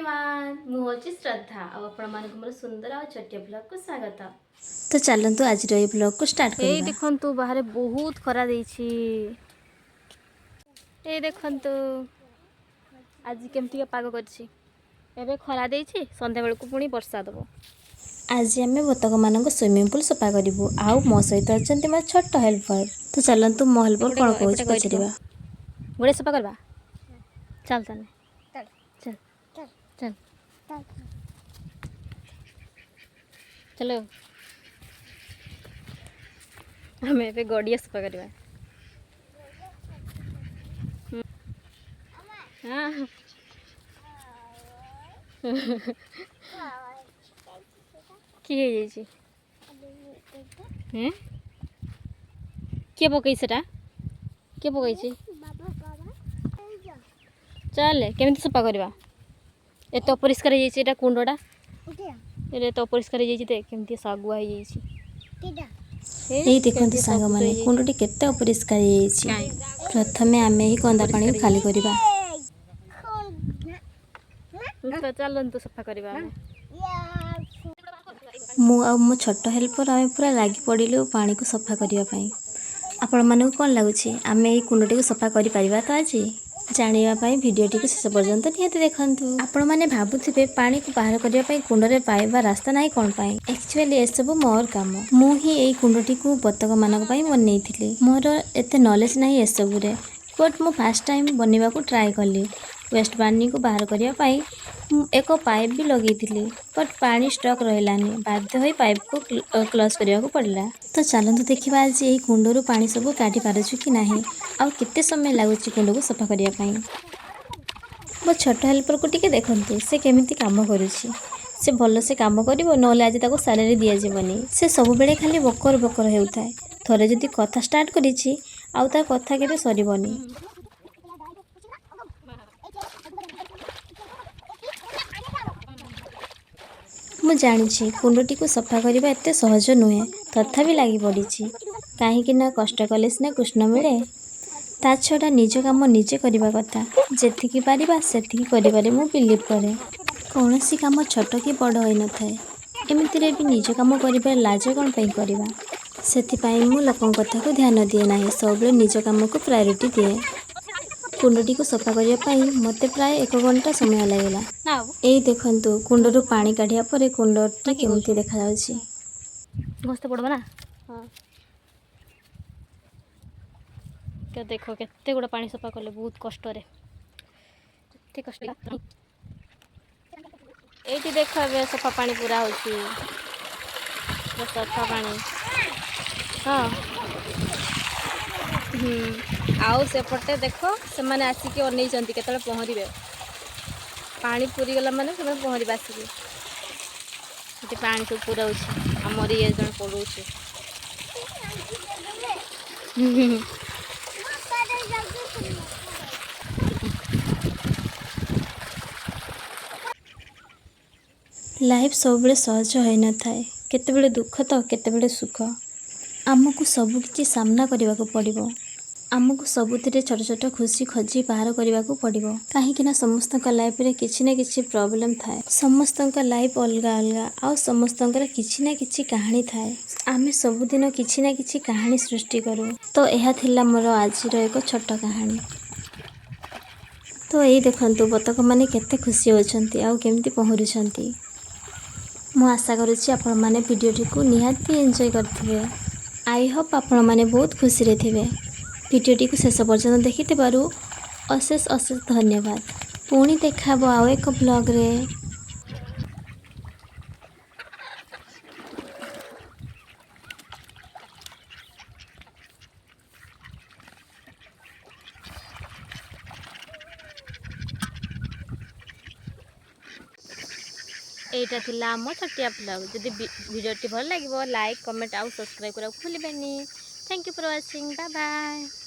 Everyone, ମୁଁ ହେଉଛି ଶ୍ରଦ୍ଧା ଆଉ ଆପଣମାନଙ୍କୁ ମୋର ସୁନ୍ଦର ଆଉ ଛୋଟିଆ ବ୍ଲଗ୍କୁ ସ୍ୱାଗତ। ତ ଚାଲନ୍ତୁ, ଆଜିର ଏଇ ବ୍ଲଗ୍କୁ ଷ୍ଟାର୍ଟ ଏଇ କରିବା। ଦେଖନ୍ତୁ, ବାହାରେ ବହୁତ ଖରା ଦେଇଛି। ଏଇ ଦେଖନ୍ତୁ, ଆଜି କେମିତିକା ପାଗ କରିଛି। ଏବେ ଖରା ଦେଇଛି, ସନ୍ଧ୍ୟାବେଳକୁ ପୁଣି ବର୍ଷା ଦେବ। ଆଜି ଆମେ ବତକମାନଙ୍କ ସୁଇମିଂ ପୁଲ୍ ସଫା କରିବୁ ଆଉ ମୋ ସହିତ ଅଛନ୍ତି ମୋ ଛୋଟ ହେଲ୍ପର। ତ ଚାଲନ୍ତୁ, ମୋ ହେଲ୍ପର ଏପଟେ କ'ଣ କହୁଛି ଏପଟେ କହିଥିବ। ପଚାରିବା। ଗୋଡ଼େ ସଫା କରିବା, ଚାଲ ତାହେଲେ, ଚାଲ ଚାଲ ଚାଲ। ଆମେ ଏବେ ଗଡ଼ିଆ ସଫା କରିବା। ହଁ, କି ହେଇଯାଇଛି? ହେଁ, କିଏ ପକେଇଛି ସେଟା? କିଏ ପକେଇଛି? ଚାଲେ, କେମିତି ସଫା କରିବା? ଏତେ ଅପରିଷ୍କାର ହେଇଯାଇଛି ଏଇଟା, କୁଣ୍ଡଟା ଏଇଟା ଏତେ ଅପରିଷ୍କାର ହେଇଯାଇଛି। ଦେଖ, କେମିତି ଶାଗୁଆ ହେଇଯାଇଛି। ଏଇ ଦେଖନ୍ତୁ କେମିତି ସବୁଜ ସାଙ୍ଗମାନେ, ହେଇଯାଇଛି। କୁଣ୍ଡଟି କେତେ ଅପରିଷ୍କାର ହେଇଯାଇଛି। କାଇଁ? ପ୍ରଥମେ ଆମେ ଏହି ଗନ୍ଦା ପାଣିକୁ ଖାଲି କରିବା। ତ ଚାଲନ୍ତୁ, ସଫା କରିବା ଆମେ। ମୁଁ ଆଉ ମୋ ଛୋଟ ହେଲ୍ପର, ଆମେ ପୁରା ଲାଗି ପଡ଼ିଲୁ ପାଣିକୁ ସଫା କରିବା ପାଇଁ। ଆପଣମାନଙ୍କୁ କ'ଣ ଲାଗୁଛି, ଆମେ ଏଇ କୁଣ୍ଡଟିକୁ ସଫା କରିପାରିବା ତ ଆଜି? ଜାଣିବା ପାଇଁ ଭିଡ଼ିଓଟିକୁ ଶେଷ ପର୍ଯ୍ୟନ୍ତ ନିହାତି ଦେଖନ୍ତୁ। ଆପଣମାନେ ଭାବୁଥିବେ, ପାଣିକୁ ବାହାର କରିବା ପାଇଁ କୁଣ୍ଡରେ ପାଇବା ରାସ୍ତା ନାହିଁ କ'ଣ ପାଇଁ? ଆକ୍ଚୁଆଲି ଏସବୁ ମୋର କାମ। ମୁଁ ହିଁ ଏଇ କୁଣ୍ଡଟିକୁ ବତକମାନଙ୍କ ପାଇଁ ବନେଇଥିଲି। ମୋର ଏତେ ନଲେଜ ନାହିଁ ଏସବୁରେ, ବଟ୍ ମୁଁ ଫାର୍ଷ୍ଟ ଟାଇମ୍ ବନେଇବାକୁ ଟ୍ରାଏ କଲି। ୱେଷ୍ଟ ପାଣିକୁ ବାହାର କରିବା ପାଇଁ ମୁଁ ଏକ ପାଇପ୍ ବି ଲଗେଇଥିଲି, ବଟ୍ ପାଣି ଷ୍ଟକ୍ ରହିଲାନି। ବାଧ୍ୟ ହୋଇ ପାଇପ୍କୁ କ୍ଲୋଜ୍ କରିବାକୁ ପଡ଼ିଲା। ତ ଚାଲନ୍ତୁ ଦେଖିବା, ଆଜି ଏଇ କୁଣ୍ଡରୁ ପାଣି ସବୁ କାଢ଼ି ପାରୁଛୁ କି ନାହିଁ ଆଉ କେତେ ସମୟ ଲାଗୁଛି କୁଣ୍ଡକୁ ସଫା କରିବା ପାଇଁ। ମୋ ଛୋଟ ହେଲ୍ପରକୁ ଟିକେ ଦେଖନ୍ତୁ, ସେ କେମିତି କାମ କରୁଛି। ସେ ଭଲସେ କାମ କରିବ, ନହେଲେ ଆଜି ତାକୁ ସାଲାରୀ ଦିଆଯିବନି। ସେ ସବୁବେଳେ ଖାଲି ବକର ବକର ହେଉଥାଏ। ଥରେ ଯଦି କଥା ଷ୍ଟାର୍ଟ କରିଛି, ଆଉ ତା କଥା କେବେ ସରିବନି। ମୁଁ ଜାଣିଛି, କୁଣ୍ଡଟିକୁ ସଫା କରିବା ଏତେ ସହଜ ନୁହେଁ। ତଥାପି ଲାଗି ପଡ଼ିଛି, କାହିଁକି ନା କଷ୍ଟ କଲେ ସିନା କୃଷ୍ଣ ମିଳେ। ତା ଛଡ଼ା ନିଜ କାମ ନିଜେ କରିବା କଥା। ଯେତିକି ପାରିବା ସେତିକି କରିବାରେ ମୁଁ ବିଲିଭ୍ କରେ। କୌଣସି କାମ ଛୋଟ କି ବଡ଼ ହୋଇନଥାଏ। ଏମିତିରେ ବି ନିଜ କାମ କରିବାରେ ଲାଜ କ'ଣ ପାଇଁ କରିବା? ସେଥିପାଇଁ ମୁଁ ଲୋକଙ୍କ କଥାକୁ ଧ୍ୟାନ ଦିଏ ନାହିଁ। ସବୁବେଳେ ନିଜ କାମକୁ ପ୍ରାୟୋରିଟି ଦିଏ। କୁଣ୍ଡଟିକୁ ସଫା କରିବା ପାଇଁ ମୋତେ ପ୍ରାୟ ଏକ ଘଣ୍ଟା ସମୟ ଲାଗିଲା। ନା ବାବୁ। ଏଇ ଦେଖନ୍ତୁ, କୁଣ୍ଡରୁ ପାଣି କାଢ଼ିବା ପରେ କୁଣ୍ଡଟି କେମିତି ଦେଖାଯାଉଛି। ଘଷତେ ପଡ଼ିବ ନା। ହଁ, ତ ଦେଖ, କେତେ ଗୁଡ଼ା ପାଣି ସଫା କଲେ ବହୁତ କଷ୍ଟରେ, କେତେ କଷ୍ଟ। ଏଇଠି ଦେଖ, ଏବେ ସଫା ପାଣି ପୁରା ହେଉଛି, ପୁରା ସଫା ପାଣି। ହଁ ହୁଁ ଆଉ ସେପଟେ ଦେଖ, ସେମାନେ ଆସିକି ଅନେଇଛନ୍ତି କେତେବେଳେ ପହଁରିବେ। ପାଣି ପୁରିଗଲା ମାନେ ସେମାନେ ପହଁରିବେ ଆସିକି। ସେଠି ପାଣି ସବୁ ପୁରାଉଛି, ଆମର ଇଏ ଜଣେ ପଡ଼ଉଛି। ହୁଁ। ଲାଇଫ୍ ସବୁବେଳେ ସହଜ ହୋଇନଥାଏ। କେତେବେଳେ ଦୁଃଖ ତ କେତେବେଳେ ସୁଖ। ଆମକୁ ସବୁକିଛି ସାମ୍ନା କରିବାକୁ ପଡ଼ିବ। ଆମକୁ ସବୁଥିରେ ଛୋଟ ଛୋଟ ଖୁସି ଖୋଜି ବାହାର କରିବାକୁ ପଡ଼ିବ, କାହିଁକି ନା ସମସ୍ତଙ୍କ ଲାଇଫ୍ରେ କିଛି ନା କିଛି ପ୍ରୋବ୍ଲେମ୍ ଥାଏ। ସମସ୍ତଙ୍କ ଲାଇଫ୍ ଅଲଗା ଅଲଗା ଆଉ ସମସ୍ତଙ୍କର କିଛି ନା କିଛି କାହାଣୀ ଥାଏ। ଆମେ ସବୁଦିନ କିଛି ନା କିଛି କାହାଣୀ ସୃଷ୍ଟି କରୁ। ତ ଏହା ଥିଲା ମୋର ଆଜିର ଏକ ଛୋଟ କାହାଣୀ। ତ ଏଇ ଦେଖନ୍ତୁ, ବତକମାନେ କେତେ ଖୁସି ହେଉଛନ୍ତି ଆଉ କେମିତି ପହଁରୁଛନ୍ତି। ମୁଁ ଆଶା କରୁଛି, ଆପଣମାନେ ଭିଡ଼ିଓଟିକୁ ନିହାତି ଏନ୍ଜୟ କରିଥିବେ। I Hope ଆପଣମାନେ ବହୁତ ଖୁସିରେ ଥିବେ। ଭିଡ଼ିଓଟିକୁ ଶେଷ ପର୍ଯ୍ୟନ୍ତ ଦେଖିଥିବାରୁ ଅଶେଷ ଅଶେଷ ଧନ୍ୟବାଦ। ପୁଣି ଦେଖା ହେବ ଆଉ ଏକ ବ୍ଲଗ୍ରେ। ଏଇଟା ଥିଲା ଆମ ଛୋଟିଆ ବ୍ଲଗ୍। ଯଦି ଭିଡ଼ିଓଟି ଭଲ ଲାଗିବ, ଲାଇକ୍, କମେଣ୍ଟ ଆଉ ସବସ୍କ୍ରାଇବ୍ କରିବାକୁ ଭୁଲିବେନି। Thank you for watching. Bye bye.